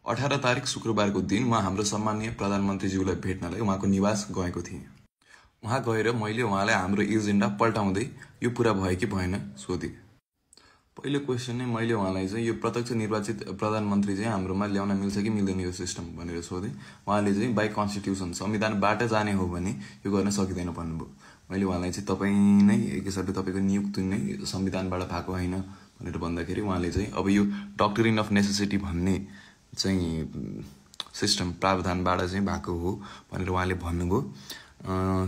18 तारिक शुक्रबारको दिन म हाम्रो सम्माननीय प्रधानमन्त्रीज्यूलाई भेट्नलाई उहाँको निवास गएको थिएँ। उहाँ गएर मैले उहाँलाई हाम्रो एजेन्डा पल्टाउँदै यो पूरा भयो कि भएन सोधेँ। पहिलो क्वेसन नै मैले उहाँलाई चाहिँ यो प्रत्यक्ष निर्वाचित प्रधानमन्त्री चाहिँ हाम्रोमा ल्याउन मिल्छ कि मिल्दैन यो सिस्टम भनेर सोधेँ। उहाँले चाहिँ बाई कन्स्टिट्युसन संविधानबाट जाने हो भने यो गर्न सकिँदैन भन्नुभयो। मैले उहाँलाई चाहिँ तपाईँ नै एक हिसाबले तपाईँको नियुक्ति नै संविधानबाट भएको होइन भनेर भन्दाखेरि उहाँले चाहिँ अब यो डक्ट्रिन अफ नेसेसिटी भन्ने चाहिँ सिस्टम प्रावधानबाट चाहिँ भएको हो भनेर उहाँले भन्नुभयो।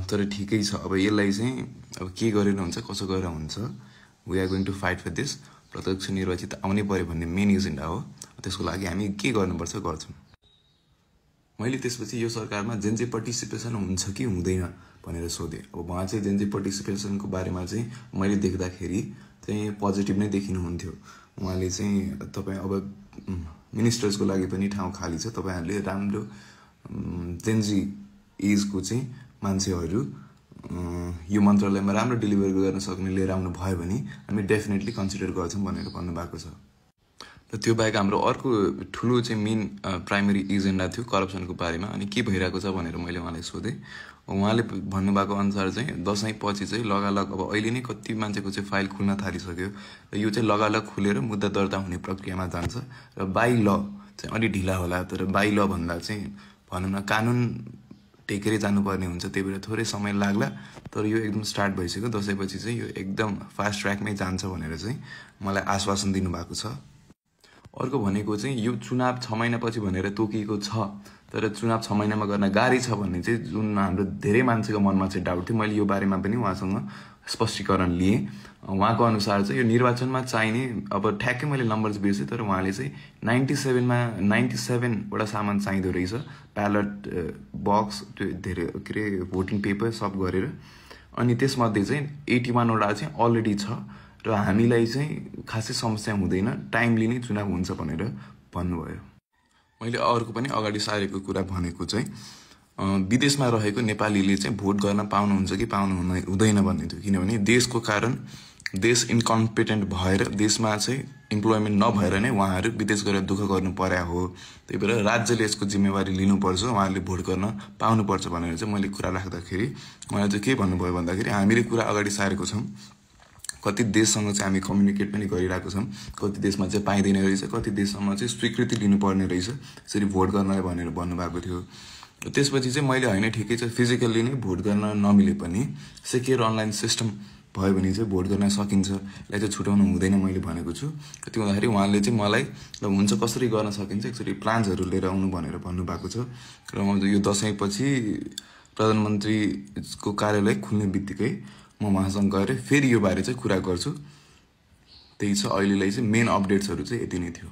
तर ठिकै छ, अब यसलाई चाहिँ अब के गरेर हुन्छ कसो गरेर हुन्छ, we are going to fight for this. प्रत्यक्ष निर्वाचित आउनै पर्यो भन्ने मेन एजेन्डा हो, त्यसको लागि हामी के गर्नुपर्छ गर्छौँ। मैले त्यसपछि यो सरकारमा जेन पार्टिसिपेसन हुन्छ कि हुँदैन भनेर सोधेँ। अब उहाँ चाहिँ जेन पार्टिसिपेसनको बारेमा चाहिँ मैले देख्दाखेरि चाहिँ पोजिटिभ नै देखिनुहुन्थ्यो। उहाँले चाहिँ तपाईँ अब मिनिस्टर्सको लागि पनि ठाउँ खाली छ, तपाईँहरूले राम्रो जेनजी एजको चाहिँ मान्छेहरू यो मन्त्रालयमा राम्रो डेलिभर गर्न सक्ने लिएर आउनु भयो भने हामी डेफिनेटली कन्सिडर गर्छौँ भनेर भन्नुभएको छ। र त्यो बाहेक हाम्रो अर्को ठुलो चाहिँ मेन प्राइमेरी एजेन्डा थियो करप्सनको बारेमा। अनि के भइरहेको छ भनेर मैले उहाँलाई सोधेँ। उहाँले भन्नुभएको अनुसार चाहिँ दसैँ पछि चाहिँ लगालग अब अहिले नै कति मान्छेको चाहिँ फाइल खुल्न थालिसक्यो र यो चाहिँ लगालग खुलेर मुद्दा दर्ता हुने प्रक्रियामा जान्छ र बाई ल चाहिँ अलि ढिला होला। तर बाई ल भन्दा चाहिँ भनौँ न कानुन टेकेरै जानुपर्ने हुन्छ, त्यही भएर थोरै समय लाग्ला। तर यो एकदम स्टार्ट भइसक्यो, दसैँपछि चाहिँ यो एकदम फास्ट ट्र्याकमै जान्छ भनेर चाहिँ मलाई आश्वासन दिनुभएको छ। अर्को भनेको चाहिँ यो चुनाव 6 महिनापछि भनेर तोकिएको छ, तर चुनाव 6 महिनामा गर्न गाह्रै छ भन्ने चाहिँ जुन हाम्रो धेरै मान्छेको मनमा चाहिँ डाउट थियो। मैले यो बारेमा पनि उहाँसँग स्पष्टीकरण लिएँ। उहाँको अनुसार चाहिँ यो निर्वाचनमा चाहिने अब ठ्याक्कै मैले नम्बर्स बिर्सेँ, तर उहाँले चाहिँ 97वटा सामान चाहिँदो रहेछ, ब्यालट बक्स, त्यो धेरै के अरे भोटिङ पेपर सब गरेर। अनि त्यसमध्ये चाहिँ 81वटा चाहिँ अलरेडी छ र हामीलाई चाहिँ खासै समस्या हुँदैन, टाइमली नै चुनाव हुन्छ भनेर भन्नुभयो। मैले अर्को पनि अगाडि सारेको कुरा भनेको चाहिँ विदेशमा रहेको नेपालीले चाहिँ भोट गर्न पाउनुहुन्छ कि पाउनु हुँदैन भन्ने थियो। किनभने देशको कारण देश इन्कम्पिटेन्ट भएर देशमा चाहिँ इम्प्लोइमेन्ट नभएर नै उहाँहरू विदेश गएर दुःख गर्नु पर्या हो। त्यही भएर राज्यले यसको जिम्मेवारी लिनुपर्छ, उहाँहरूले भोट गर्न पाउनुपर्छ भनेर चाहिँ मैले कुरा राख्दाखेरि उहाँले चाहिँ के भन्नुभयो भन्दाखेरि हामीले कुरा अगाडि सारेको छौँ, कति देशसँग चाहिँ हामी कम्युनिकेट पनि गरिरहेको छौँ, कति देशमा चाहिँ पाइँदैन रहेछ, कति देशसम्म चाहिँ स्वीकृति लिनुपर्ने रहेछ यसरी भोट गर्नलाई भनेर भन्नुभएको थियो। त्यसपछि चाहिँ मैले होइन ठिकै छ, फिजिकल्ली नै भोट गर्न नमिले पनि सेक्युर अनलाइन सिस्टम भयो भने चाहिँ भोट गर्न सकिन्छ, यसलाई चाहिँ छुटाउनु हुँदैन मैले भनेको छु। त्यो हुँदाखेरि उहाँले चाहिँ मलाई ल हुन्छ कसरी गर्न सकिन्छ एकचोटि प्लान्सहरू लिएर आउनु भनेर भन्नुभएको छ। र म यो दसैँपछि प्रधानमन्त्रीको कार्यालय खुल्ने बित्तिकै म उहाँसँग गएर फेरि यो बारे चाहिँ कुरा गर्छु। त्यही छ, अहिलेलाई चाहिँ मेन अपडेट्सहरू चाहिँ यति नै थियो।